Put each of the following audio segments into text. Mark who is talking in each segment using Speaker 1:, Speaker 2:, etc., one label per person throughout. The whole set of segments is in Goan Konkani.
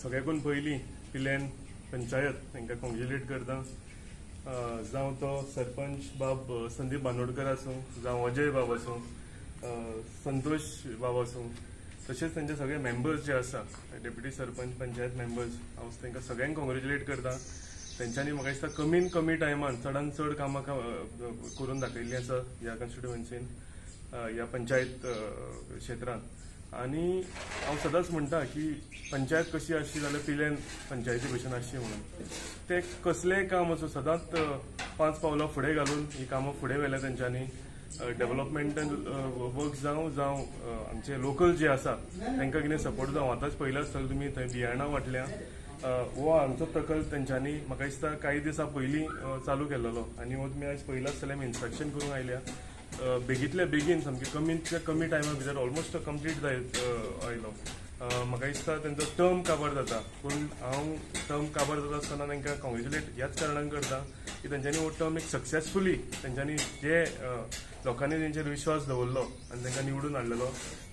Speaker 1: सगळ्याकून पयलीं पिलेन पंचायत तांकां कॉंग्रेच्युलेट करता. जावं तो सरपंच बाब संदीप बांदोडकर आसूं, जावं अजय बाब आसूं, संतोष बाब आसूं, तशेंच तांचे सगळे मेंबर्स जे आसा, डेप्युटी सरपंच, पंचायत मेंबर्स, हांव तांकां सगळ्यांक कॉंग्रेच्युलेट करता. तेंच्यांनी म्हाका दिसता कमीन कमी टायमान चडान चड कामां करून दाखयल्लीं आसा ह्या कॉन्स्टिट्युएन्सीन, ह्या पंचायत क्षेत्रांत. आनी हांव सदांच म्हणटा की पंचायत कशी आसची जाल्यार पिलेन पंचायती भशेन आसची म्हणून. ते कसलेंय काम आसूं सदांच 5 पावलां फुडें घालून ही कामां फुडें व्हेल्या तेंच्यांनी. डेव्हलपमेंटल वर्क जावं जावं आमचे लोकल जे आसा तांकां कितें सपोर्ट जावं. आतांच पयलें आसतलें तुमी थंय बियाणां वांटल्या. हो आमचो प्रकल्प तेंच्यांनी म्हाका दिसता कांय दिसां पयलीं चालू केल्लो आनी हो तुमी आयज पयलां आसतलें, आमी इन्स्पेक्शन करूंक आयल्या. बेगींतल्या बेगीन सामकें कमीतल्या कमी टायमा भितर ऑलमोस्ट कंप्लीट जायत आयलो. म्हाका दिसता तेंचो टर्म काबार जाता, पूण हांव टर्म काबार जाता आसतना तांकां कॉंग्रेच्युलेट ह्याच कारणान करता की तेंच्यांनी हो टर्म एक सक्सेसफुली तेंच्यांनी जे लोकांनी तेंचेर विश्वास दवरलो आनी तांकां निवडून हाडलेलो,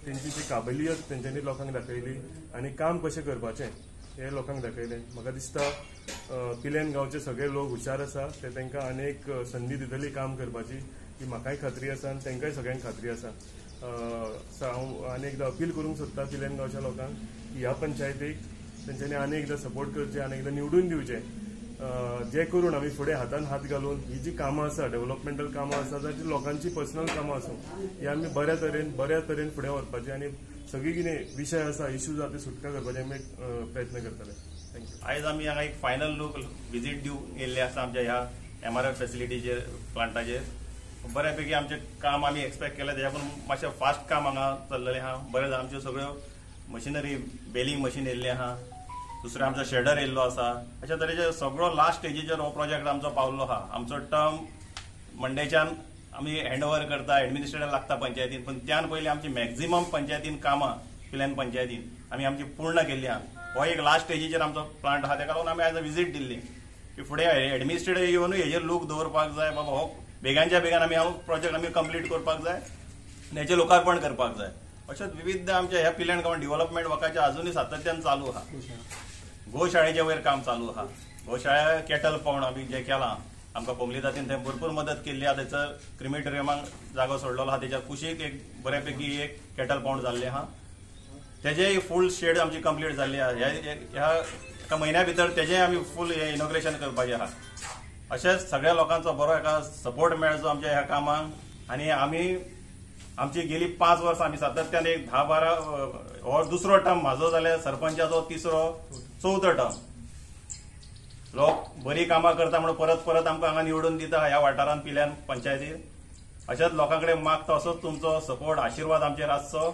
Speaker 1: तेंची जी काबिलियत तेंच्यांनी लोकांक दाखयली आनी काम कशें करपाचें हें लोकांक दाखयलें. म्हाका दिसता पिलेन गांवचे सगळे लोक हुशार आसा, ते तांकां आनी एक संदी दितली काम करपाची, ही म्हाकाय खात्री आसा आनी तांकांय सगळ्यांक खात्री आसा. हांव आनी एकदां अपील करूंक सोदता पिलेन गांवच्या लोकांक की ह्या पंचायतीक तेंच्यांनी आनी एकदां सपोर्ट करचें, आनी एकदां निवडून दिवचें, जे करून आमी फुडें हातान हात घालून ही जी कामां आसा, डेव्हलपमेंटल कामां आसा, जावं लोकांची पर्सनल कामां आसूं, ही आमी बऱ्या तरेन फुडें व्हरपाची आनी सगळी कितें विशय आसा, इश्यूज आसा ते सुटका करपाचे आमी प्रयत्न करतले. Thank you.
Speaker 2: आयज आमी हांगा एक फायनल लूक विजीट दिवंक येयल्ले आसा आमच्या ह्या एमआरएफ फॅसिलिटीचेर, प्लांटाचेर. बऱ्यापैकी आमचें काम आमी एक्सपेक्ट केलें तेज्याकून मातशें फास्ट काम हांगा चल्लेलें आहा. बरें आमच्यो सगळ्यो मशिनरी, बेलिंग मशीन येयल्लें आहा, दुसरें आमचो शेडर येयल्लो आसा. अशा तरेचे सगळो लास्ट स्टेजीचेर हो प्रोजेक्ट आमचो पावल्लो आहा. आमचो टर्म मंडेच्यान आमी हँड ओवर करता, एडमिनिस्ट्रेटर लागता पंचायतीन, पूण त्यान पयलीं आमची मॅक्झिमम पंचायतीन कामां पिल्यान पंचायतीन आमी आमची पूर्ण केल्ली आहा. हो एक लास्ट स्टेजीचेर आमचो प्लांट आहा, तेका लागून आमी आयज विजीट दिल्ली की फुडें एडमिनिस्ट्रेटर येवनूय हेजेर लूक दवरपाक जाय, बाबा हो बेगानच्या बेगान आमी हो प्रोजेक्ट आमी कंप्लीट करपाक जाय आनी हेचें लोकार्पण करपाक जाय. अशेंच विविध आमच्या ह्या पिल्यान गांवान डेव्हलपमेंट वर्काचें अजुनूय सातत्यान चालू आहा. गोशाळेचे वयर काम चालू आहा. गोशाळा केटल पावंड आमी जें केलां, आमकां कोमली जातीन थंय भरपूर मदत केल्ली आहा. थंयसर क्रिमिटोरियमाक जागो सोडलेलो आहा, तेच्या कुशीक एक बऱ्यापैकी एक केटल पावंड जाल्लें आहा. तेजेय फूल शेड आमची कंप्लीट जाल्ली आहा. ह्या एका म्हयन्या भितर तेजेय आमी फूल इनॉग्रेशन करपाचें आहा. अशेंच सगळ्या लोकांचो बरो एका सपोर्ट मेळचो आमच्या ह्या कामाक. आनी आमी आमची गेली 5 वर्सां आमी सातत्यान एक 10-12, हो दुसरो टर्म म्हाजो जाल्यार सरपंचाचो तिसरो चवथो टर्म. लोक बरी कामां करता म्हणून परत परत आमकां हांगा निवडून दिता ह्या वाठारांत पिल्यान पंचायतीर. अशेंच लोकां कडेन मागता, असोच तुमचो सपोर्ट आशिर्वाद आमचेर आसचो.